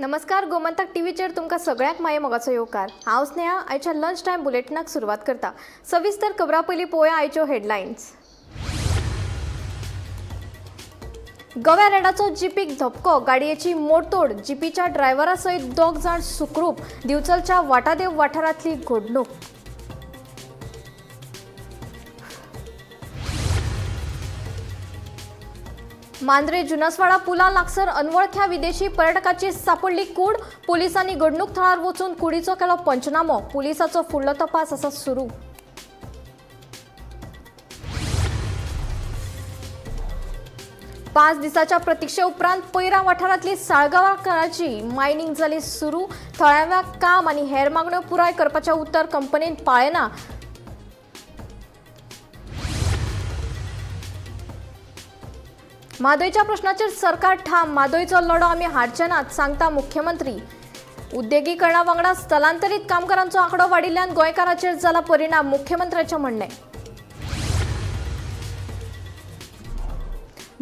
नमस्कार, गोमंतक टीव्हीचेर तुमकां सगळ्यांक माये मोगाचो येवकार. हांव स्नेहा. आयच्या लंच टायम बुलेटिनाक सुरवात करता. सविस्तर खबरां पयलीं पळोवया आयच्यो हेडलायन्स. गोव्या रेडाचो जिपीक धपको, गाडयेची मोडतोड, जिपीच्या ड्रायव्हरा सयत दोग जाण सुखरूप. दिवचलच्या वाटादेव वाठारांतली घडणूक. मांद्रे जुनासवाडा पुला लागसर अनवळख्या विदेशी पर्यटकाची सापडली कूड. पोलिसांनी घडणूक थळार वचून कुडीचो केलो पंचनामो. पोलिसाचो फुडलो तपास आसा सुरू. पांच दिसाच्या प्रतिक्षे उपरांत पैरा वाठारांतली साळगांवकाराची मायनिंग जाली सुरू. थळाव्या काम आनी हेर मागण्यो पुराय करपाचें उतर कंपनीन पाळ्ळें ना. म्हादयच्या प्रश्नाचेर सरकार ठाम. म्हादयचो लढो आमी हारचे नात, सांगता मुख्यमंत्री. उद्देगीकरणा वांगडा स्थलांतरीत कामगारांचो आंकडो वाडिल्ल्यान गोंयकारांचेर जाला परिणाम, मुख्यमंत्र्याचें म्हणणें.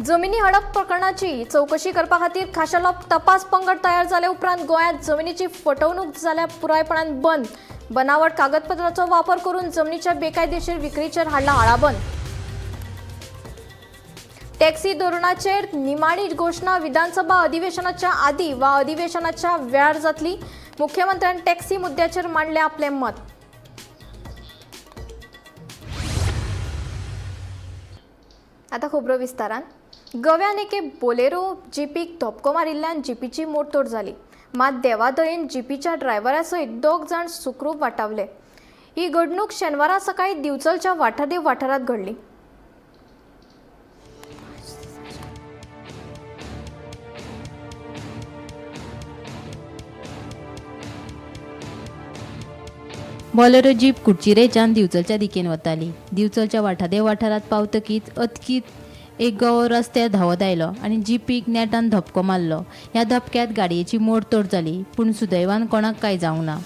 जमिनी हडप प्रकरणाची चवकशी करपा खातीर खाशेलो तपास पंगड तयार जाले उपरांत गोंयांत जमिनीची फटवणूक जाल्या पुरायपणान बंद. बनावट कागदपत्राचो वापर करून जमनीच्या बेकायदेशीर विक्रीचेर हाडला आळाबंद. टॅक्सी धोरणाचेर निमाणी घोशणा विधानसभा अधिवेशनाच्या आदी वा अधिवेशनाच्या वेळार जातली. मुख्यमंत्र्यान टॅक्सी मुद्द्याचेर मांडले आपलें मत. आतां खबरो विस्तारान. गोव्यान एके बोलेरो जिपीक धपको मारिल्ल्यान जिपीची मोडतोड जाली. मात देवादयेन जिपीच्या ड्रायव्हरा सयत दोग जाण सुखरूप वाटावले. ही घडणूक शेनवारा सकाळी दिवचलच्या वाठादेव वाठारांत घडली. बॉलेरो जीप कुडचिरेच्यान दिवचलच्या दिकेन वताली. दिवचलच्या वाठादेव वाठारांत पावतकीच अचकीत एक गवो रस्त्यार धांवत आयलो आनी जिपीक नेटान धपको मारलो. ह्या धपक्यांत गाडयेची मोडतोड जाली, पूण सुदैवान कोणाक कांय जावंक ना.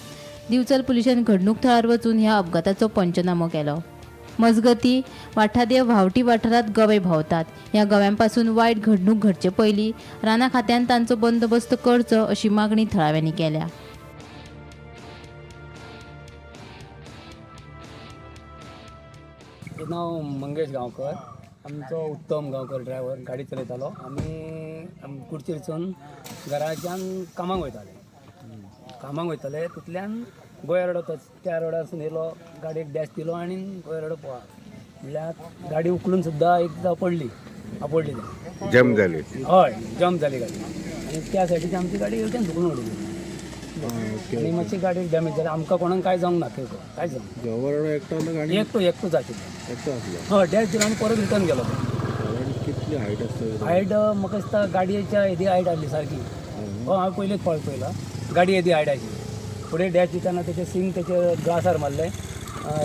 दिवचल पुलिशेन घडणूक थळार वचून ह्या अपघाताचो पंचनामो केलो. मजगती, वाठादेव व्हांवटी वाठारांत गवे भोंवतात. ह्या गव्यांपासून वायट घडणूक घडचे पयलीं राना खात्यान तांचो बंदोबस्त करचो अशी मागणी थळाव्यांनी केल्या. म्हजें नांव मंगेश गांवकर. आमचो उत्तम गांवकर ड्रायव्हर गाडी चलयतालो. आमी कुडचेरसून घराच्यान कामाक वयताले. कामाक वयताले तितल्यान गोंया रोडो त्या रोडारसून येयलो, गाडयेक डॅश दिलो आनी गोंया रोडो पळा म्हणल्यार गाडी उखलून सुद्दां एकदां पडली, आपडली ती. जम जाली. हय, जम्प जाली गाडी आनी त्या सायडीची आमची गाडी येवच्यान धुकलून उडयली आनी मातशी गाडी डॅमेज जाली. आमकां कोणाक कांय जावंक ना, थंय कांय जावंक जवळ एकटो आसलो ना. गाडी? एकटो एकटोच आशिल्लो. एकटो आसलो? हय, डॅश दिलो आनी परत रिटर्न गेलो तो. सादारण कितली हायट आसता? हायट म्हाका दिसता गाडयेच्या येदी हायट आसली सारकी. हो, हांवें पयलीच फावट पळयला, गाडी येदी हायट आशिल्ली. फुडें डॅश दितना तेचे सिंग तेचे ग्लासार मारले,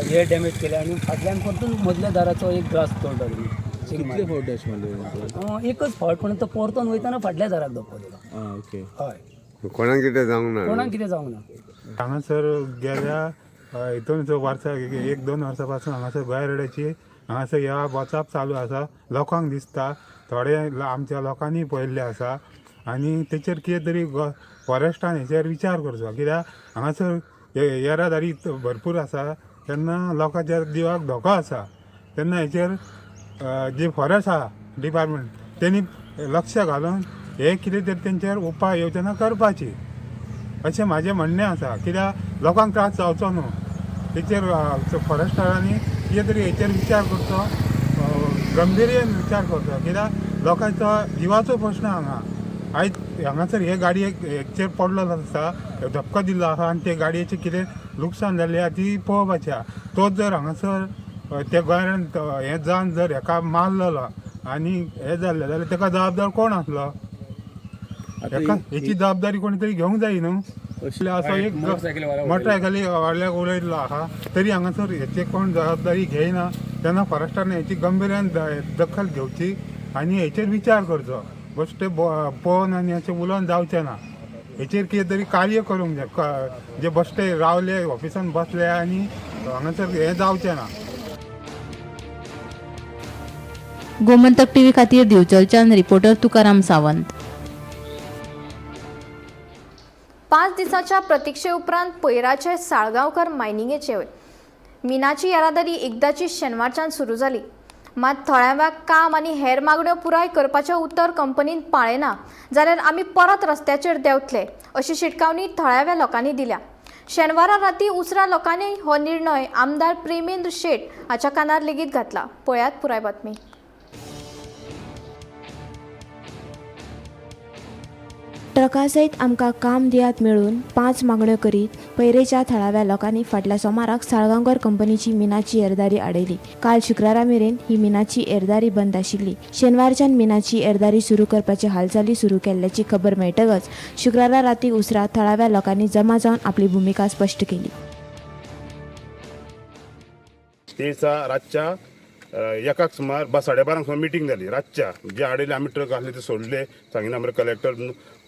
हे डॅमेज केले आनी फाटल्यान परतून मदल्या दाराचो एक ग्लास तोडलो तेणी, सिंग कितले मारून. फावट डॅश मारले? एकच फावट, पण तो परतून वयतना फाटल्या दाराक धपको दिलो. आं, ओके. हय. कोणाक कितें जावंक ना? कोणाक कितें जावंक ना. हांगासर गेल्या हितून वर्सा एक दोन वर्सां पासून हांगासर गोंय रोडाची हांगासर ह्या वचप चालू आसा. लोकांक दिसता, थोडे आमच्या लोकांनी पळयल्लें आसा आनी तेचेर कितें तरी फॉरेस्टान हेचेर विचार करचो, कित्याक हांगासर येरादारी भरपूर आसा, तेन्ना लोकांच्या जिवाक धोको आसा. तेन्ना हेचेर जे फॉरेस्ट आहा डिपार्टमेंट, तेणी लक्ष घालून हे कितें तरी तेंचेर उपाय योजना करपाची अशें म्हाजें म्हणणें आसा, कित्याक लोकांक त्रास जावचो न्हू. तेचेर फॉरेस्टरांनी कितें तरी हेचेर विचार करचो, गंभीर्येन विचार करचो, कित्याक लोकांचो जिवाचो प्रश्न हांगा. आयज हांगासर हे गाडयेक हेचेर पडलो आसा, धपको दिल्लो आसा आनी ते गाडयेचें कितें लुकसाण जाल्लें आहा ती पळोवपाची आहा. तोच जर हांगासर त्या गोंयान हें जावन जर हेका मारलेलो आनी हें जाल्लें जाल्यार तेका जबाबदार कोण आसलो? हेका हेची जबाबदारी कोणी तरी घेवंक जाय न्हू. असो एक मोटरसायकली वाडल्याक उडयल्लो आहा, तरी हांगासर हेची कोण जबाबदारी घेयना. तेन्ना फॉरेस्टान हेची गंभीर्यान दखल घेवची आनी हेचेर विचार करचो. बेश्टे पळोवन आनी अशें उलोवन जावचें ना. हेचेर कितें तरी कार्य करूंक जाय. जे बश्टे रावले ऑफिसान बसले आनी हांगासर हें जावचें ना. गोमंतक टीव्ही खातीर दिवचलच्यान रिपोर्टर तुकाराम सावंत. 5 दिसांच्या प्रतिक्षे उपरांत पयराचे साळगांवकर मायनिंगेचे मिनाची येरादारी एकदाची शेनवारच्यान सुरू जाली. मात थळाव्या काम आनी हेर मागण्यो पुराय करपाचें उतर कंपनीन पाळ्ळें जाल्यार आमी परत रस्त्याचेर देंवतले अशी शिटकावणी थळाव्या लोकांनी दिल्या. शेनवारा राती उसरा लोकांनी हो निर्णय आमदार प्रेमेंद्र शेट हाच्या कानार लेगीत घातला. पळयात पुराय बातमी. ट्रका सयत आमकां काम दियात मेळून 5 मागण्यो करीत पैरेच्या थळाव्या लोकांनी फाटल्या सोमाराक साळगांवकर कंपनीची मिनाची येरादारी आडयली. काल शुक्रारा मेरेन ही मिनाची येरादारी बंद आशिल्ली. शेनवारच्यान मिनाची येरादारी सुरू करपाची हालचाली सुरू केल्ल्याची खबर मेळटकच शुक्रारा राती उसरा थळाव्या लोकांनी जमा जावन आपली भुमिका स्पश्ट केली. ते दिसा रातच्या एकाक सुमार 12:30 सुमार मिटींग जाली. रातच्या जे आडयले आमी ट्रक आसले ते सोडले, सांगिना आमकां कलेक्टर,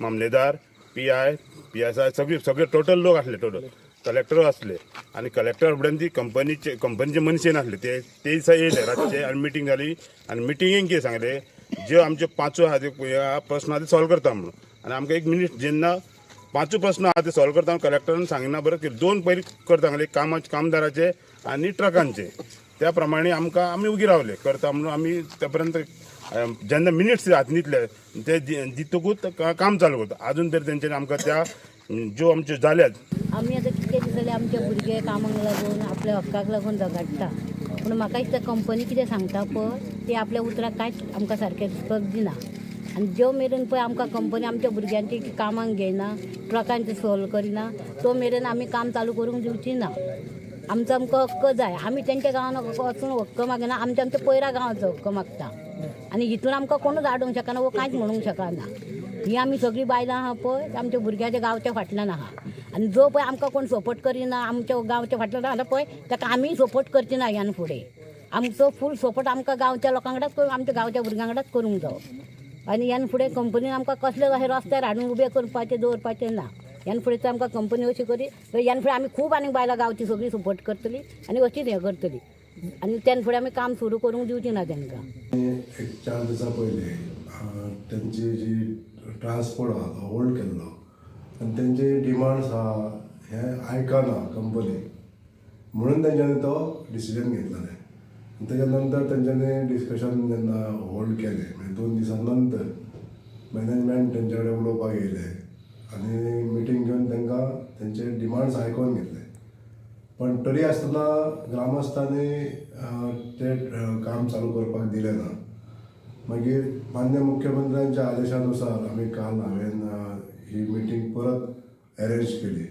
मामलेदार, PI, PSI सगळे टोटल लोक आसले, टोटल कलेक्टर आसले. आनी कलेक्टर फुडें ती कंपनीचे मनीस येनासले. ते ते दिसा येयले रातचे आनी मिटींग जाली. आनी मिटिंगेन कितें सांगलें, ज्यो आमच्यो 5 आहा ते प्रस्न आहा ते सॉल्व करता म्हणून. आनी आमकां एक मिनीट जेन्ना 5 प्रस्न आहा ते सॉल्व करता कलेक्टरान सांगिना बरें की 2 पयलीं करता सांगले, कामदाराचे आनी ट्रकांचे. त्या प्रमाणे आमकां आमी उगी रावले करता म्हणून. आमी त्या पर्यंत जेन्ना मिनिट्स हातीन दितले ते दितकूच काम चालू करता. आजून तरी तेंच्यांनी आमकां त्या ज्यो आमच्यो जाल्यात. आमी आतां कितले दीस जाले आमचे भुरगे कामाक लागून आपल्या हक्काक लागून झगडटा, पूण म्हाका दिसता कंपनी कितें सांगता पळय ती आपल्या उतराक कांयच आमकां सारकें रिस्पेक्ट दिना. आनी ज्यो मेरेन पळय आमकां कंपनी आमच्या भुरग्यांची कामाक घेयना, ट्रकांचे सोल्व करिना, तो मेरेन आमी काम चालू करूंक दिवची ना. आमचो आमकां हक्क जाय. आमी तेंच्या गांवान वचून हक्क मागना, आमच्या आमच्या पयरा गांवाचो हक्क मागता. आनी हितून आमकां कोणूच आडोवंक शकना वो कांयच म्हणूंक शकना. ही आमी सगळीं बायलां आहा पळय आमच्या भुरग्याच्या गांवच्या फाटल्यान आहा. आनी जो पळय आमकां कोण सपोर्ट करिना आमच्या गांवच्या फाटल्यान आहा पळय ताका आमी सपोर्ट करची ना. ह्यान फुडें आमचो फूल सपोर्ट आमकां गांवच्या लोकां वांगडाच, आमच्या गांवच्या भुरग्यां वांगडाच करूंक जावो. आनी ह्यान फुडें कंपनीन आमकां कसले अशें रस्त्यार हाडून उबे करपाचें दवरपाचें ना. ह्यान फुडें तर आमकां कंपनी अशी करी ह्यान फुडें आमी खूब आनी बायलां गांवची सगळीं सपोर्ट करतली आनी अशीच हें करतली. आनी त्यान फुडें आमी काम सुरू करूंक दिवची ना तांकां. एक 4 दिसां पयलीं तेंची जी ट्रान्सपोर्ट आहा तो होल्ड केल्लो आनी तेंचे डिमांड्स आहा हे आयकना कंपनी, म्हणून तेंच्यांनी तो डिसिजन घेतलेलें. आनी तेच्या नंतर तेंच्यांनी डिस्कशन जेन्ना होल्ड केलें म्हणजे 2 दिसां नंतर मॅनेजमेंट तेंच्या कडेन उलोवपाक येयलें आनी मिटींग घेवन तांकां तेंचे डिमांड्स आयकून घेतले. पण तरी आसतना ग्रामस्थांनी ते काम चालू करपाक दिलें ना. मागीर मान्य मुख्यमंत्र्यांच्या आदेशानुसार आमी काल हांवें ही मिटींग परत अरेंज केली.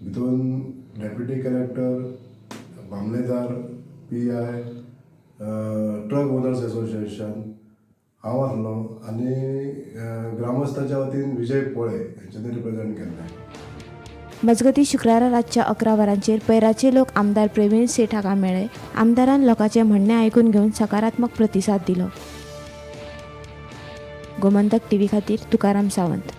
भितून डेप्युटी कलेक्टर, मामलेदार, PI, truck owners association, हांव आसलो आनी ग्रामस्थाच्या वतीन विजय पोळे हेंच्यांनी रिप्रेजेंट केल्लें. मजगती शुक्रारा रातच्या 11 वरांचेर पैराचे लोक आमदार प्रवीण सेठ हांगा मेळ्ळे. आमदारान लोकांचें म्हणणें आयकून घेवन सकारात्मक प्रतिसाद दिलो. गोमंतक टीव्ही खातीर तुकाराम सावंत.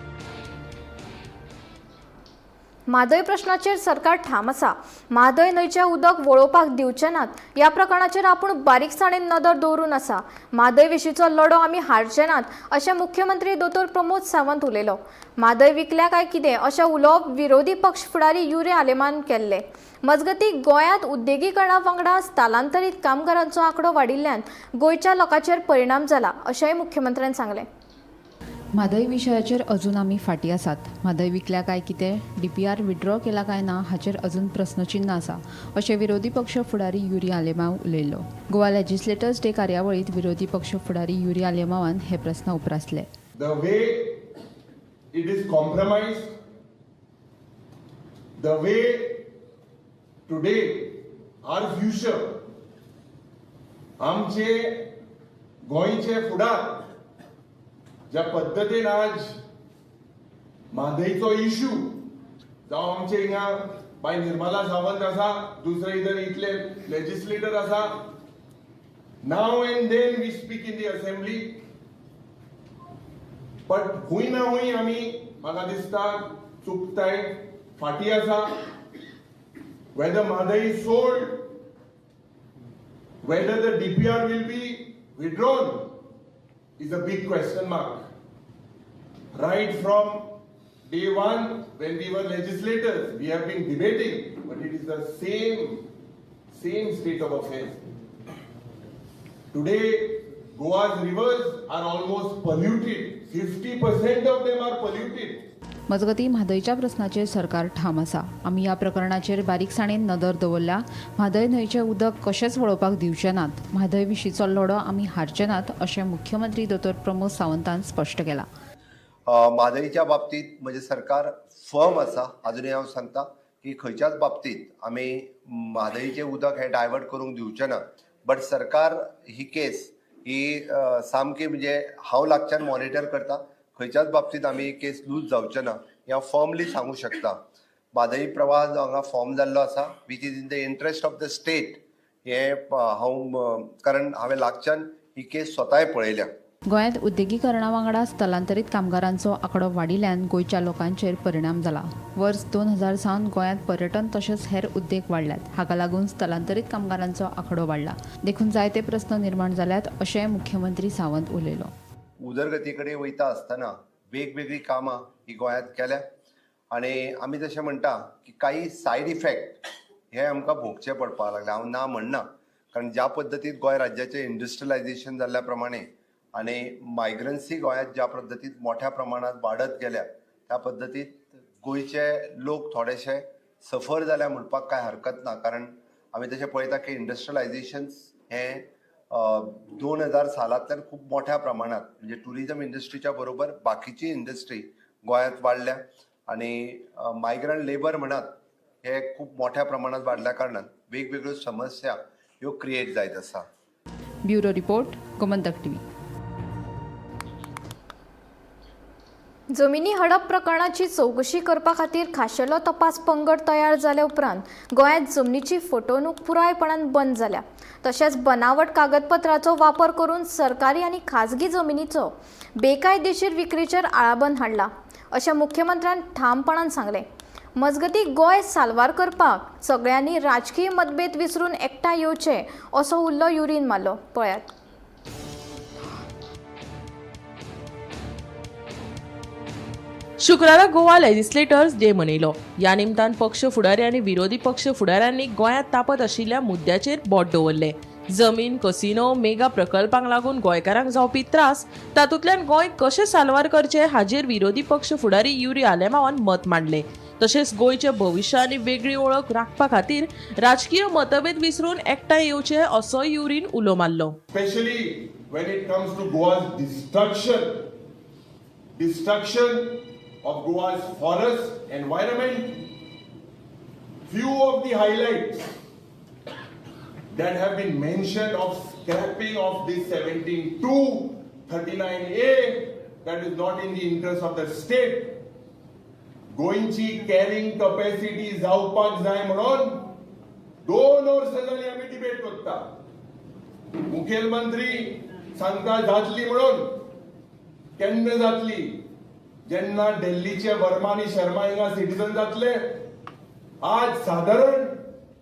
म्हादय प्रश्नाचेर सरकार ठाम आसा. म्हादय न्हंयचें उदक वळोवपाक दिवचे नात ह्या प्रकरणाचेर आपूण बारीकसाणेन नदर दवरून आसा. म्हादय विशींचो लढो आमी हारचे नात अशें मुख्यमंत्री दोतोर प्रमोद सावंत उलयलो. म्हादय विकल्या काय कितें अशें उलोवप विरोधी पक्ष फुडारी युरी आलेमान केल्लें. मजगती गोंयांत उद्देगीकरणा वांगडा स्थलांतरीत कामगारांचो आंकडो वाडिल्ल्यान गोंयच्या लोकांचेर परिणाम जाला अशेंय मुख्यमंत्र्यान सांगलें. म्हादय विशयाचेर अजून आमी फाटीं आसात. म्हादय विकल्या काय कितें, DPR withdraw केला काय ना हाचेर अजून प्रस्नचिन्न आसा अशें विरोधी पक्ष फुडारी युरी आलेमांव उलयलो. गोवा लेजिस्लेटर्स डे कार्यावळींत विरोधी पक्ष फुडारी युरी आलेमांवान हे प्रस्न उप्रासले. The way it is compromised, the way today our future, आमचे गोंयचे फुडार ज्या पद्दतीन आज म्हादयचो इशू जावं आमचे हिंगा बाय निर्मला सावंत आसा, दुसरे इधर इतले लेजिस्लेटर आसा. Now and then we speak in the assembly, but हुंय ना हुंय आमी म्हाका दिसता चुकताय, फाटीं आसा. Whether Mhadei is sold, whether the DPR will be withdrawn is a big question mark. Right from day one when we were legislators we have been debating, but it is the same state of affairs. Today Goa's rivers are almost polluted. 50% of them are polluted. मजगतीं, म्हादयच्या प्रस्नाचेर सरकार ठाम आसा. आमी ह्या प्रकरणाचेर बारीकसाणेन नदर दवरल्या. म्हादय न्हंयचें उदक कशेंच वळोवपाक दिवचे नात. म्हादय विशींचो लढो आमी हारचे नात, अशें मुख्यमंत्री दोतोर प्रमोद सावंतान स्पश्ट केलां. म्हादईच्या बाबतींत म्हजें सरकार फर्म आसा. अजुनूय हांव सांगता की खंयच्याच बाबतींत आमी म्हादईचें उदक हें डायवर्ट करूंक दिवचें ना. बट सरकार ही केस ही सामकी, म्हणजे हांव लागच्यान मॉनिटर करता. खंयच्याच बाबतींत आमी ही केस लूज जावचे ना हें हांव फर्मली सांगूंक शकता. म्हादई प्रवाह जो हांगा फॉर्म जाल्लो आसा, which is in the interest of the state, हें हांव, कारण हांवें लागच्यान ही केस स्वताय पळयल्या. गोंयांत उद्देगीकरणा वांगडा स्थलांतरीत कामगारांचो आंकडो वाडिल्ल्यान गोंयच्या लोकांचेर परिणाम जाला. वर्स 2000 सावन गोंयांत पर्यटन तशेंच हेर उद्देग वाडल्यात. हाका लागून स्थलांतरीत कामगारांचो आंकडो वाडला. देखून जायते प्रस्न निर्माण जाल्यात, अशेंय मुख्यमंत्री सावंत उलयलो. उदरगती कडेन वयता आसतना वेगवेगळीं कामां ही गोंयांत केल्या आनी आमी जशें म्हणटा की काही सायड इफेक्ट हे आमकां भोगचे पडपाक लागले, हांव ना म्हणना. कारण ज्या पद्दतीन गोंय राज्याचें इंडस्ट्रियलायझेशन जाल्ल्या प्रमाणे आनी मायग्रन्सी गोंयांत ज्या पद्दतीन मोठ्या प्रमाणांत वाडत गेल्या, त्या पद्दतीत गोंयचे लोक थोडेशे सफर जाल्या म्हणपाक कांय हरकत ना. कारण आमी तशें पळयता की इंडस्ट्रियलायझेशन हें 2000 सालांतल्यान खूब मोठ्या प्रमाणात, म्हणजे ट्युरिजम इंडस्ट्रीच्या बरोबर बाकीची इंडस्ट्री गोंयांत वाडल्या आनी मायग्रंट लेबर म्हणात हे खूब मोठ्या प्रमाणात वाडल्या कारणान वेगवेगळ्यो समस्या ह्यो क्रिएट जायत आसा. Bureau report, Gomantak TV. जमिनी हडप प्रकरणाची चवकशी करपा खातीर खाशेलो तपास पंगड तयार जाले उपरांत गोंयांत जमनीची फटवणूक पुरायपणान बंद जाल्या. तशेंच बनावट कागदपत्राचो वापर करून सरकारी आनी खाजगी जमिनीचो बेकायदेशीर विक्रीचेर आळाबंद हाडला, अशें मुख्यमंत्र्यान ठामपणान सांगलें. मजगतीं, गोंय साल्वार करपाक सगळ्यांनी राजकीय मतभेद विसरून एकठांय येवचे, असो उल्लो युरीन मारलो. पळयात. शुक्रारा गोवा लेजिस्लेटर्स डे मनयलो. ह्या निमतान पक्ष फुडारी आनी विरोधी पक्ष फुडाऱ्यांनी गोंयांत तापत आशिल्ल्या मुद्द्याचेर बोट दवरलें. जमीन, कसिनो, मेगा प्रकल्पांक लागून गोंयकारांक जावपी त्रास, तातूंतल्यान गोंय कशें साल्वार करचें, हाजेर विरोधी पक्ष फुडारी युरी आलेमावान मत मांडलें. तशेंच गोंयचें भविश्य आनी वेगळी वळख राखपा खातीर राजकीय मतभेद विसरून एकठांय येवचे, असोय युरीन उलो मारलो. Especially when it comes to Goa's destruction, destruction of Goa's forest, environment. Few of the highlights that have been mentioned of scrapping of this 17.2, 39A, that is not in the interest of the state. गोंयची carrying capacity जावपाक जाय म्हणून 2 वर्सां जाली आमी debate करता. मुखेलमंत्री सांगता जातली म्हणून. केन्ना जातली? जेन्ना दिल्लीचे वर्मा आनी शर्मा हिंगा सिटीजन जातले? आज सादारण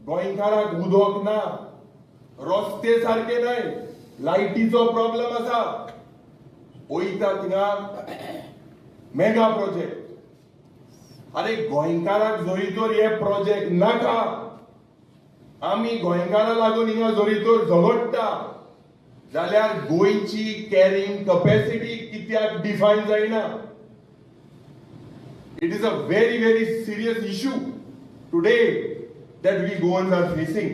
गोंयकाराक उदक ना, रस्ते सारके न्हय, लायटीचो प्रॉब्लम आसा. वयता थिंगा मेगा प्रोजेक्ट. अरे, गोंयकाराक जरी तर हे प्रोजेक्ट नाका, आमी गोंयकारा लागून हिंगा जरी तर झगडटा जाल्यार गोंयची कॅरिंग कपॅसिटी कित्याक डिफायन जायना? It is a very, very serious issue today that we Goans are facing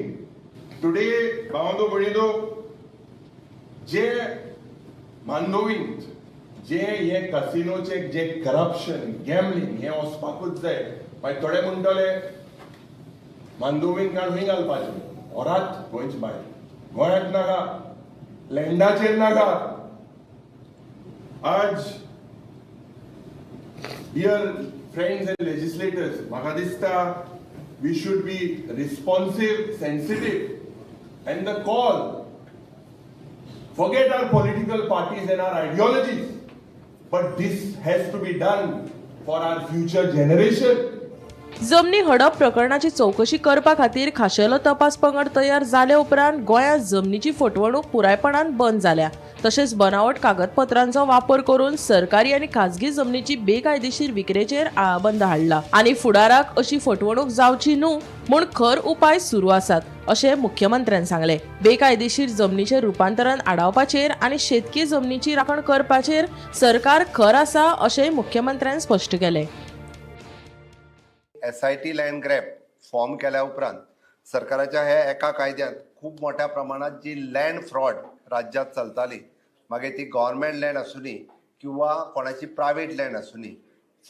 today. भावांनो भयणीनो, जे मांडोवींत जे हे कसिनोचे जे करप्शन, गॅमलिंग हे वचपाकूच जाय. मागीर थोडे म्हणटले मांडोवीन काण खंय घालपाचें? व्हरात गोंयचे भायर, गोंयांत नाका, लँडाचेर नाका. आज डियर फ्रेंड्स एंड लेजिस्लेटर्स, म्हाका दिसता we should be responsive, sensitive and the call, forget our political parties and our ideologies, but this has to be done for our future generation. जमनी हडप प्रकरणाची चवकशी करपा खातीर खाशेलो तपास पंगड तयार जाले उपरांत गोंयांत जमनीची फटवणूक पुरायपणान बंद जाल्या. तशेंच बनावट कागदपत्रांचो वापर करून सरकारी आनी खाजगी जमनीची बेकायदेशीर विक्रेचेर आळाबंद हाडला आनी फुडाराक अशी फटवणूक जावची न्हू म्हूण खर उपाय सुरू आसात अशें मुख्यमंत्र्यान सांगलें. बेकायदेशीर जमनीचें रुपांतरण आडावपाचेर आनी शेतकी जमनीची राखण करपाचेर सरकार खर आसा अशेंय मुख्यमंत्र्यान स्पश्ट केलें. SIT land grab form केल्या उपरांत सरकाराच्या ह्या एका कायद्यांत खूब मोठ्या प्रमाणात जी लँड फ्रॉड राज्यात चलताली, मागीर ती गव्हर्मेंट लँड आसूनी किंवा कोणाची प्रायवेट लँड आसूनी,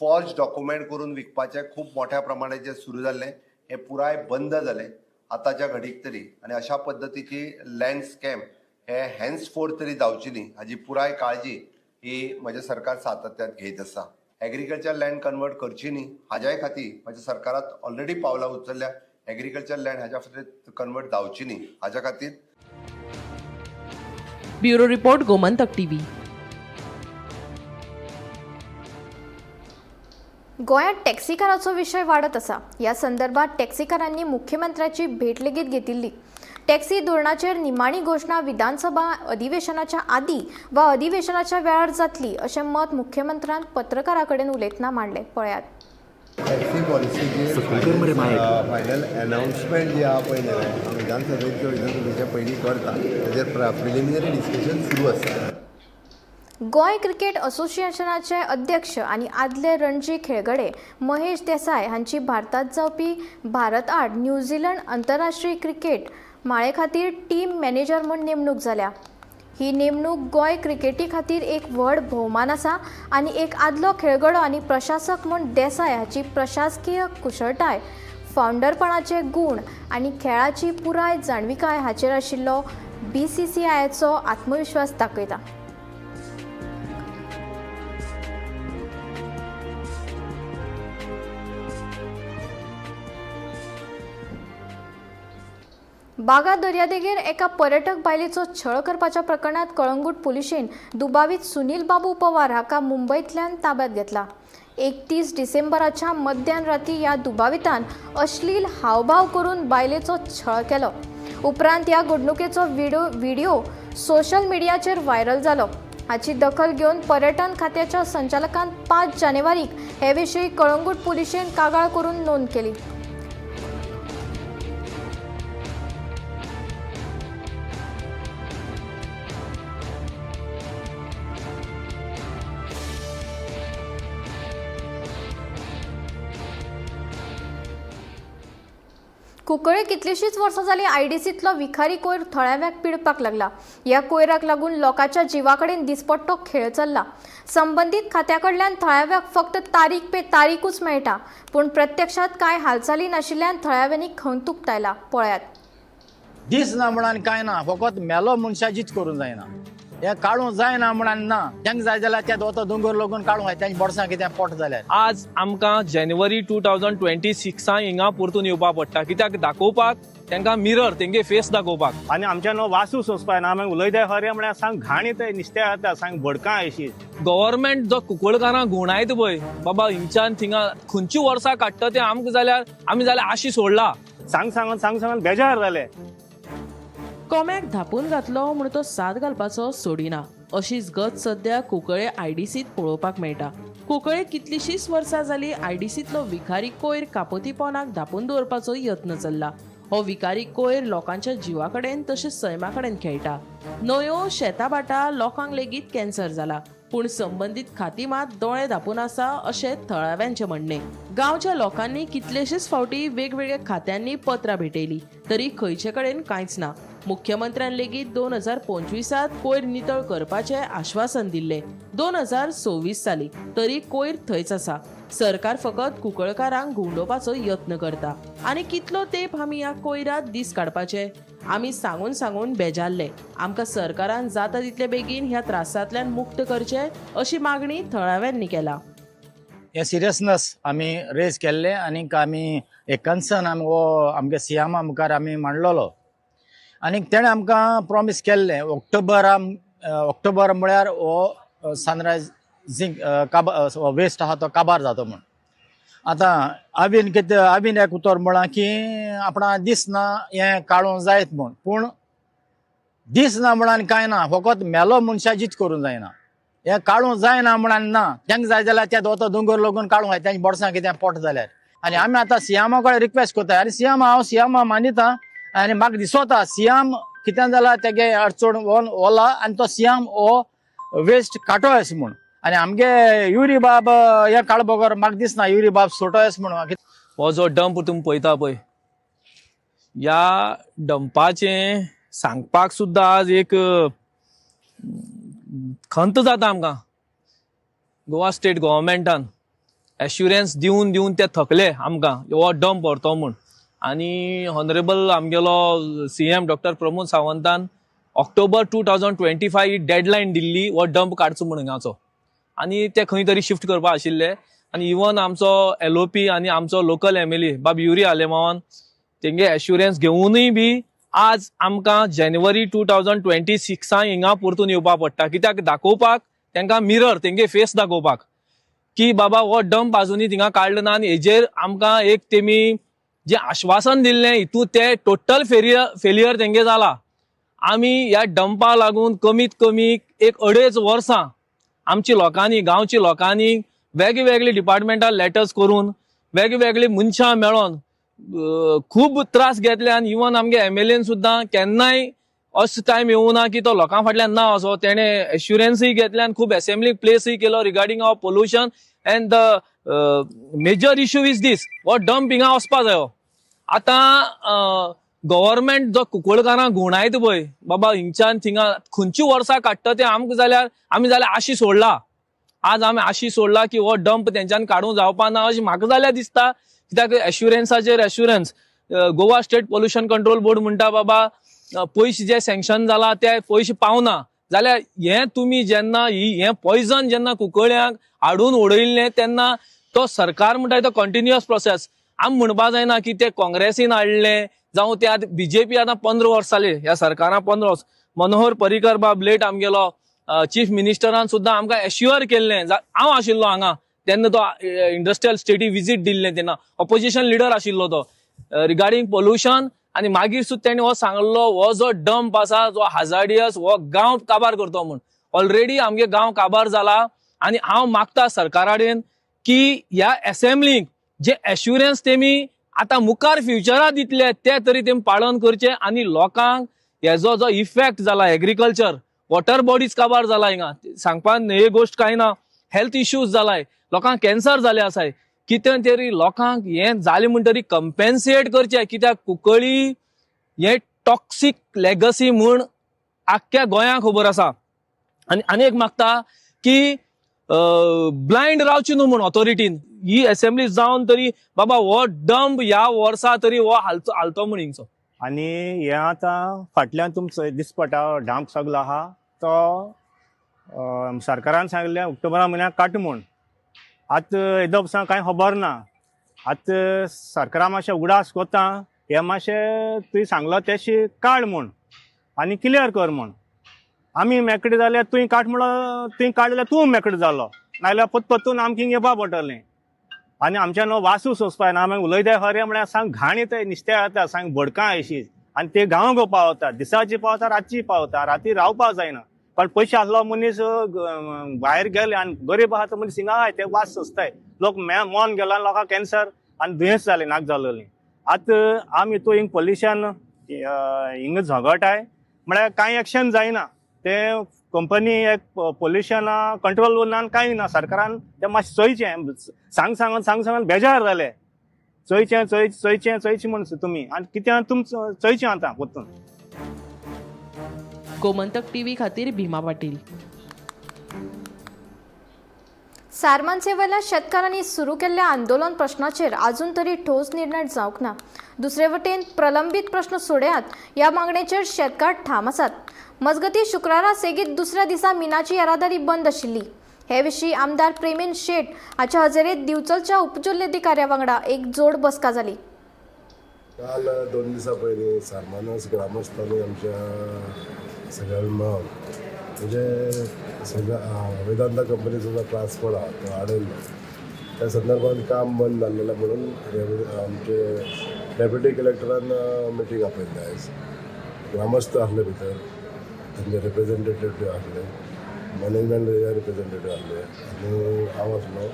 फॉर्ज डॉक्युमेंट करून विकपाचें खूब मोठ्या प्रमाणात जे सुरू जाल्लें हें पुराय बंद जालें आतांच्या घडीक तरी. आनी अशा पद्दतीची लँड स्कॅम हे हेन्स फोर्थ तरी जावची न्ही हाजी पुराय काळजी ही म्हजें सरकार सातत्यात घेयत आसा. एग्रीकल्चर लँड कन्वर्ट करची न्ही हाज्याय खातीर म्हज्या सरकारात ऑलरेडी पावलां उचलल्या. एग्रीकल्चर लँड हाज्या खातीर कन्वर्ट जावची न्ही हाज्या खातीर. Bureau report, Gomantak TV. गोंयांत टॅक्सीकाराचो विशय वाडत आसा. ह्या संदर्भात टॅक्सीकारांनी मुख्यमंत्र्याची भेट लेगीत घेतिल्ली. टॅक्सी धोरणाचेर निमाणी घोशणा विधानसभा अधिवेशनाच्या आदीं वा अधिवेशनाच्या वेळार जातली अशें मत मुख्यमंत्र्यान पत्रकारां कडेन उलयतना मांडलें. पळयात. टॅक्सी पॉलिसीचेर फायनल अनाउन्समेंट जे आहा पळय न्ही, विधानसभेत किंवा विधानसभेच्या पयलीं करता, ताजेर प्रिलिमिनरी डिस्कशन सुरू आसा. गोंय क्रिकेट असोसिएशनाचे अध्यक्ष आनी आदले रणजी खेळगडे महेश देसाय हांची भारतांत जावपी भारत आड न्यूझीलंड आंतरराष्ट्रीय क्रिकेट माळे खातीर टीम मॅनेजर म्हूण नेमणूक जाल्या. ही नेमणूक गोंय क्रिकेटी खातीर एक व्हड भोवमान आसा आनी एक आदलो खेळगडो आनी प्रशासक म्हूण देसाय हाची प्रशासकीय कुशळटाय, फावंडरपणाचे गूण आनी खेळाची पुराय जाणविकाय हाचेर आशिल्लो BCCIचो आत्मविश्वास दाखयता. बागा दर्यादेगेर एका पर्यटक बायलेचो छळ करपाच्या प्रकरणात कळंगूट पुलिशेन दुबावीत सुनील बाबू पवार हाका मुंबयतल्यान ताब्यात घेतला. 31 डिसेंबराच्या मध्यान राती ह्या दुबावितान अश्लील हावभाव करून बायलेचो छळ केलो. उपरांत ह्या घडणुकेचो व्हिडिओ सोशल मिडियाचेर व्हायरल जालो. हाची दखल घेवन पर्यटन खात्याच्या संचालकान 5 जानेवारीक हे विशीं कळंगूट पुलिशेन कागाळ करून नोंद केली. कुंकळे कितलीशीच वर्सां जाली आयडीसींतलो विखारी कोयर थळाव्याक पिडपाक लागला. ह्या कोयराक लागून लोकांच्या जिवा कडेन दिसपट्टो खेळ चल्ला. संबंदीत खात्या कडल्यान थळाव्याक फक्त तारीख पे तारीखूच मेळटा, पूण प्रत्यक्षात कांय हालचाली नाशिल्ल्यान थळाव्यांनी खंत उक्तायला. पळयात. दीस ना म्हणून कांय ना, फकत मेलो मनशाचीच करूंक जायना, हें काडूंक जायना म्हणून ना. तांकां जाय जाल्यार ते दोतो दोंगर लागून काडूंक जाय, तेंच्या बोडसां कितें पोट जाल्यार. आज आमकां जानेवारी 2026 हिंगा परतून येवपाक पडटा, कित्याक दाखोवपाक तांकां मिरर तेंगे फेस दाखोवपाक. आनी आमच्या न्हू वासू सोंसपाक ना, आमी उलयता खरें म्हळ्यार सांग घाण येता, निस्त्या जाता, सांग भडकां अशी. गव्हर्मेंट जो कुंकळकारांक घुंवडायता पळय बाबा हिंगच्यान थिंगा खंयची वर्सां काडटा ते आमकां जाल्यार आमी जाल्यार आशी सोडला. सांग सांगून सांग सांगून बेजार जाले. कोम्याक धापून घातलो म्हूण तो साद घालपाचो सोडिना अशीच गत सद्या कुंकळे आयडीसींत पळोवपाक मेळटा. कुंकळे कितलीशीच वर्सां जाली आयडीसींतलो विखारी कोयर कापोती पोनाक धापून दवरपाचो यत्न चल्ला. हो विखारी कोयर लोकांच्या जिवा कडेन तशेंच सैमा कडेन खेळटा. न्हंयो शेतां भाटां लोकांक लेगीत कॅन्सर जाला, पूण संबंदीत खाती मात दोळे धापून आसा अशें थळाव्यांचें म्हणणें. गांवच्या लोकांनी कितलेशेच फावटी वेगवेगळ्या खात्यांनी पत्रां भेटयली तरी खंयचे कडेन कांयच ना. मुख्यमंत्र्यान लेगीत 2025 कोयर नितळ करपाचें आश्वासन दिल्लें. 2026 साली तरी कोयर थंयच आसा. सरकार फकत कुंकळकारांक घुंवडोवपाचो यत्न करता आनी कितलो तेंप आमी ह्या कोयरात दीस काडपाचे? आमी सांगून सांगून बेजारले. आमकां सरकारान जाता तितले बेगीन ह्या त्रासांतल्यान मुक्त करचे अशी मागणी थळाव्यांनी केला. हे सिरियसनस आमी रेज केल्ले आनीक आमी एक कन्सर्न आमी हो आमगे सीएमा मुखार आमी मांडलेलो आनीक तेणें आमकां प्रॉमीस केल्लें ऑक्टोबर म्हळ्यार हो सनरायज झिंक काबार वेस्ट आहा तो काबार जाता म्हूण. आतां आवीन कितें आवीन एक उतर म्हळां की आपणा दिसना हें काडूंक जायत म्हूण, पूण दीस ना म्हणून कांय ना, फकत मेलो मनशाचीच करूंक जायना. हें काडूंक जायना म्हणून ना, तांकां जाय जाल्यार त्या दोतो दोंगर लागून काडूंक जाय तेंच्या बोडसां कितें पोट जाल्यार. आनी आमी आतां सीएमा कडेन रिक्वेस्ट करता आनी सीएम हांव सीएमा मानिता आनी म्हाका दिसोता सीएम कितें जाल्यार तेगे अडचण ओला आनी तो सीएम हो वेस्ट काटो येस म्हूण. आनी आमगे युरी बाब हें काड बगर म्हाका दिसना युरी बाब सोटो येस म्हूण. हो जो डंप तुमी पळयता पळय, ह्या डंपाचें सांगपाक सुद्दां आज एक खंत जाता आमकां. गोवा स्टेट गव्हर्मेंटान एश्युरन्स दिवन दिवन ते थकले आमकां हो डंप व्हरतो म्हूण. आनी ऑनरेबल आमगेलो सीएम डॉक्टर प्रमोद सावंतान ऑक्टोबर 2025 ही डेडलायन दिल्ली हो डंप काडचो म्हूण हांगाचो, आनी ते खंय तरी शिफ्ट करपा आशिल्ले. आनी इवन आमचो एलओपी आनी आमचो लोकल एमएलए बाब युरी आलेमावान तेंगे एश्युरन्स घेवनूय बी आज आमकां जानेवारी 2026 हिंगा परतून येवपा पडटा. कित्याक दाखोवपाक तेंकां मिरर, तेंगे फेस दाखोवपाक की बाबा हो डंप आजुनूय थिंगा काडलो ना. आनी हेजेर आमकां एक तेमी जें आश्वासन दिल्लें हितून ते टोटल फेलियर तेंगे जाला. आमी ह्या डंपा लागून कमीत कमी एक 2.5 वर्सां आमची लोकांनी, गांवची लोकांनी वेगवेगळे डिपार्टमेंटान लेटर्स करून वेगवेगळी मनशां मेळोन खूब त्रास घेतले. आनी इवन आमगे एमएलएन सुद्दां केन्नाय असो टायम येवना ना की तो लोकां फाटल्यान ना असो, तेणें एश्युरन्सूय घेतले आनी खूब एसेंब्ली प्लेसूय केलो regarding our pollution. And the major issue is this, हो डंप हिंगा वचपा जायो. आतां गव्हर्मेंट जो कुंकळकारांक घुंवडायता पळय बाबा हिंगच्यान थिंगा खंयची वर्सां काडटा ते आमकां जाल्यार आमी जाल्यार आशी सोडला. आज आमी आशी सोडला की हो डंप तेंच्यान काडूंक जावपा ना अशें म्हाका जाल्यार दिसता. कित्याक एश्युरन्साचेर assurance, Goa state pollution control board म्हणटा बाबा पयशे जे सँक्शन जाला ते पयशे पावना जाल्यार हें तुमी जेन्ना हें पॉयजन जेन्ना कुंकळ्यांक हाडून उडयल्लें तेन्ना तो सरकार म्हणटा तो कंटिन्युअस प्रोसेस. आमी म्हणपा जायना की ते काँग्रेसीन हाडलें जावं ते आतां बीजेपी आतां 15 वर्स जाली ह्या सरकारान, 15 वर्स. मनोहर पर्रीकर बाब लेट आमगेलो चीफ मिनिस्टरान सुद्दां आमकां एश्युअर केल्लें. हांव आशिल्लो हांगा तेन्ना तो इंडस्ट्रियल स्टेटी विजीट दिल्लें तेन्ना ऑपोजिशन लिडर आशिल्लो तो रिगार्डींग पोल्युशन. आनी मागीर सुद्दां तेणें हो सांगलो हो जो डंप आसा जो हाजार्डियस हो गांव काबार करतो म्हूण. ऑलरेडी आमगे गांव काबार जाला. आनी हांव मागता सरकारा कडेन की ह्या एसेंब्लीक जे एश्युरन्स तेमी आतां मुखार फ्युचरा दितले ते तरी तेमी पालन करचे. आनी लोकांक हेजो जो इफेक्ट जाला एग्रीकल्चर, वॉटर बॉडीज काबार जाला हिंगा सांगपाक हे गोश्ट कांय ना, हेल्थ इश्यूज जालाय, लोकांक कॅन्सर जाले आसाय, कितें तरी लोकांक हें जालें म्हणटरी कंपेन्सेट करचें. कित्याक कुंकळी हें टॉक्सीक लेगसी म्हूण आख्ख्या गोंयांक खबर आसा. आनी आनी एक मागता की ब्लायंड रावची न्हू म्हूण ऑथॉरिटीन ही एसेंब्ली जावन तरी बाबा हो डंप ह्या वर्सा तरी हो हालचो हालतो म्हूण हिंगचो. आनी हें आतां फाटल्यान तुमचो दिसपटा डांप सगलो आहा तो सरकारान सांगलें ऑक्टोबरा म्हयन्याक काट म्हूण. आतां येदो पसून कांय खबर ना. आतां सरकारा मातशें उगडास कोता हें मातशें तुवें सांगलो तेशें काड म्हूण आनी क्लियर कर म्हूण. आमी मेकळे जाल्यार तुवें काड म्हणलो, तुवें काड जाल्यार तूं मेकळो जालो, नाजाल्यार परतून आमकां हिंग येवपा पडटलें. आनी आमच्यान हो वासू सोंसपा ना. आमी उलयता खरें म्हळ्यार सांग घाण येता नुस्त्या येता सांग भडकां अशीच आनी ते गांवांक पावता, दिसाची पावता रातची पावता, राती रावपाक जायना. पण पयशे आसलो मनीस भायर गेले आनी गरीब आहा तो मनीस हिंगा आहाय ते वास सोंसताय. लोक मोन गेला, लोकांक कॅन्सर आनी दुयेंस जालें नाक जालोलीं. आतां आमी तो हिंग पोल्युशन हिंग झगटाय म्हळ्यार कांय एक्शन जायना. ते कंपनी एक पोल्युशन कंट्रोल उरना कांय ना. सरकारान तें मातशें चोयचें, सांग सांगून सांग सांगून बेजार जाले. चोयचें चोयचें चोयचें म्हूण तुमी आनी कितें तुमचो चोयचें आतां परतून. गोमंतक टीव्ही खातीर भीमा पाटील. सारमानसेवेल्या शेतकारांनी सुरू केल्ल्या आंदोलन प्रश्नाचेर अजून तरी ठोस निर्णय जावंक ना. दुसरे वटेन प्रलंबीत प्रश्न सोडयात ह्या मागणेचेर शेतकार ठाम आसात. मजगती शुक्रारा सेगीत दुसऱ्या दिसा मिनाची येरादारी बंद आशिल्ली. हे विशीं आमदार प्रेमेन शेट हाच्या हजेरेंत दिवचलच्या उपजिल्लोधिकाऱ्या वांगडा एक जोड बसका जाली. काल 2 दिसां पयलीं सारमानस ग्रामस्थांनी आमच्या सगळ्यांनी मेळोन म्हणजे सगळ्या वेदांता कंपनीचो जो ट्रान्सपोर्ट आहा तो आडयल्लो. त्या संदर्भात काम बंद जाल्लें म्हणून आमचे डेप्युटी कलेक्टरान मिटींग आपयल्ली आयज. ग्रामस्थ आसले भितर, तांचे रिप्रेझेंटेटिव्ह आसले, मॅनेजमेंट रिप्रेझेंटेटिव्ह आसले आनी हांव आसलो,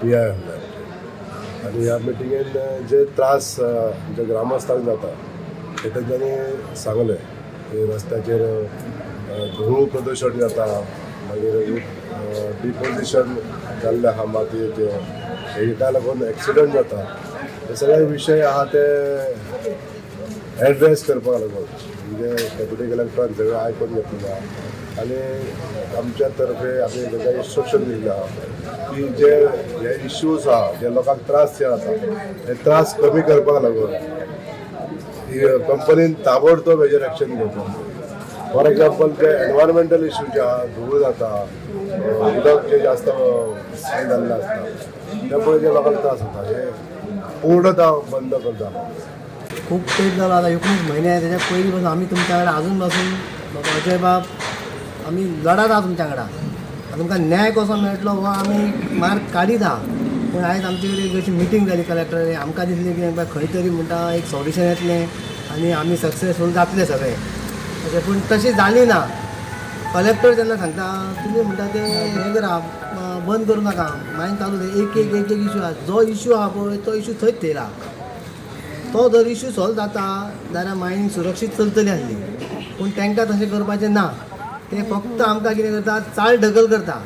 पी I आसले आमचे. आनी ह्या मिटिंगेन जे त्रास आमच्या ग्रामस्थांक जाता ते तेंच्यांनी सांगलें की रस्त्याचेर धूळ प्रदुशण जाता, मागीर डिपोजिशन जाल्लें आहा मातयेचें, हेका लागून एक्सिडंट जाता. हे सगळे विशय आहा ते एड्रेस करपाक लागून म्हणजे डेप्युटी कलेक्टरान सगळें आयकून घेतलेलें आहा आनी आमच्या तर्फे आमी तांकां इन्स्ट्रक्शन दिल्लें आहा की जे हे इश्यूज आहा, जे लोकांक त्रास जे जाता ते त्रास कमी करपाक लागून कंपनीन ताबडतोब हेजेर एक्शन घेवपाक. फॉर एग्जाम्पल, जे एनवायरमेंटल इश्यू जे आहा, धूळ जाता, उदक जे जास्त हें जाल्लें आसता, त्यामुळे जे लोकांक त्रास जाता, हे पूर्णतः बंद करता. खूब तेंप जालो आतां, 19 म्हयने. तेच्या पयलीं पासून आमी तुमच्या कडेन आजून पासून, बाबा अजय बाब, आमी लढत आहा तुमच्या वांगडा. आनी तुमकां न्याय कसो मेळटलो हो आमी मार्ग काडीत आहा. पूण आयज आमचे कडेन अशी मिटींग जाली कलेक्टर, आमकां दिसलें की बाबा खंय तरी म्हणटा एक सोल्युशन येतलें आनी आमी सक्सेसफूल जातले सगळे अशें. पूण तशें जाली ना. कलेक्टर जेन्ना सांगता, तुमी म्हणटा तें हें करा, बंद करूं नाका, मायन चालू. एक एक एक एक इशू आहा, जो इशू आहा पळय तो इशू थंयच थेयला. तो जर इशू सॉल्व जाता जाल्यार मायन सुरक्षीत चलतली आसली. पूण तांकां तशें करपाचें ना. ते फक्त आमकां कितें करता, चाल ढकल करता.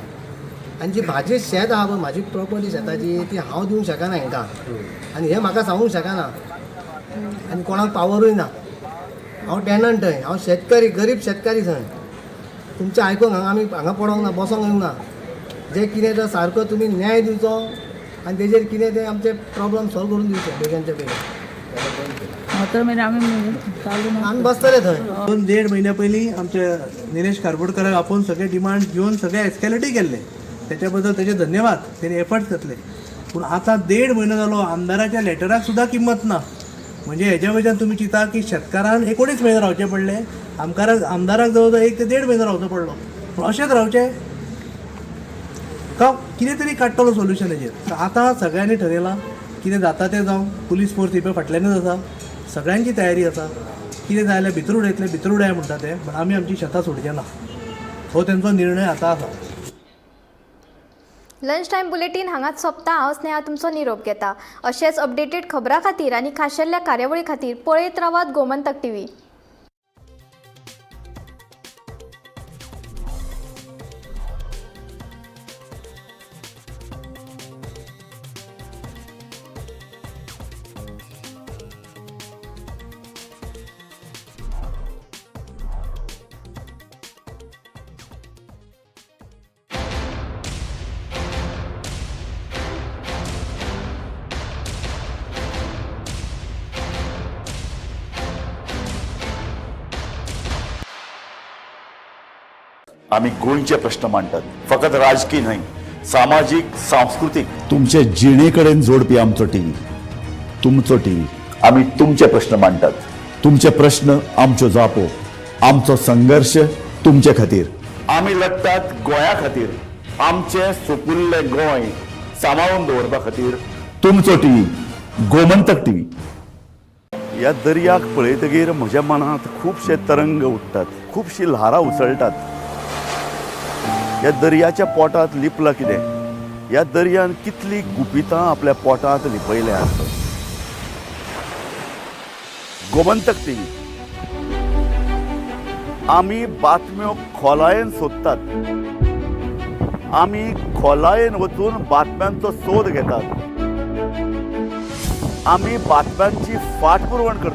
आनी जी म्हाजी शेत आहा पळय, म्हाजी प्रॉपर्टी शेताची, ती हांव दिवंक शकना हांकां आनी हें म्हाका सांगूंक शकना आनी कोणाक पावरूय ना. हांव टेनंट थंय, हांव शेतकरी, गरीब शेतकारी थंय. तुमचें आयकूंक हांगा आमी हांगा पडोंक ना, बसोंक येवंक ना. जे कितें तो सारको तुमी न्याय दिवचो आनी तेजेर कितें तें आमचे प्रॉब्लम सॉल्व करून दिवचे बेगीनच्या बेगीन. आमी चालू आमी बसतले थंय. 2-1.5 म्हयन्या पयलीं आमचे निलेश कारबोडकराक आपोवन सगळे डिमांड घेवन सगळे एस्केलेटूय केल्ले. त्याच्या बद्दल तेजे धन्यवाद, तेणी एफर्ट्स घेतले. पूण आतां 1.5 म्हयनो जालो, आमदाराच्या लेटराक सुद्दां किंमत ना. म्हणजे हेज्या वयल्यान तुमी चिंता की शेतकारान 19 म्हयने रावचे पडले, आमकाराक आमदाराक जवळ जवळ 1 ते 1.5 म्हयनो रावचो पडलो. पूण अशेंच रावचें का कितें तरी काडटलो सोल्युशन हेजेर. आतां सगळ्यांनी ठरयलां, कितें जाता तें जावं. पुलीस फोर्स ही पळय फाटल्यानूच आसा, सगळ्यांची तयारी आसा. कितें जाय जाल्यार भितर उडयतले, भितर उडय म्हणटा ते, पण आमी आमची शेतां सोडचे ना, हो तेंचो निर्णय आतां आसा. लंच टायम बुलेटीन हांगाच सोंपता. हांव स्नेहा तुमचो निरोप घेता. अशेंच अपडेटेड खबरां खातीर आनी खाशेल्ल्या कार्यावळी खातीर पळयत रावात गोमंतक टीव्ही. आमी गोंयचे प्रश्न मांडटात, फकत राजकी न्हय, सामाजीक, सांस्कृतीक, तुमचे जिणे कडेन जोडपी आमचो टीव्ही, तुमचो टीव्ही. आमी तुमचे प्रश्न मांडटात, तुमचे प्रश्न आमच्यो जापो, आमचो संघर्श तुमचे खातीर. आमी लढटात गोंया खातीर, आमचें सुपुल्लें गोंय सांबाळून दवरपा खातीर. तुमचो टीव्ही, गोमंतक टीव्ही. ह्या दर्याक पळयतगीर म्हज्या मनांत खुबशे तरंग उठ्ठात, खुबशीं ल्हारां उसळटात. ह्या दर्याच्या पोटांत लिपलां कितें? ह्या दर्यान कितलीं गुपितां आपल्या पोटांत लिपयल्यांत? गोमंतक टीव्ही, आमी बातम्यो खोलायेन सोदतात, आमी खोलायेन वचून बातम्यांचो सोद घेतात, आमी बातम्यांची फाटपुरवण करतात.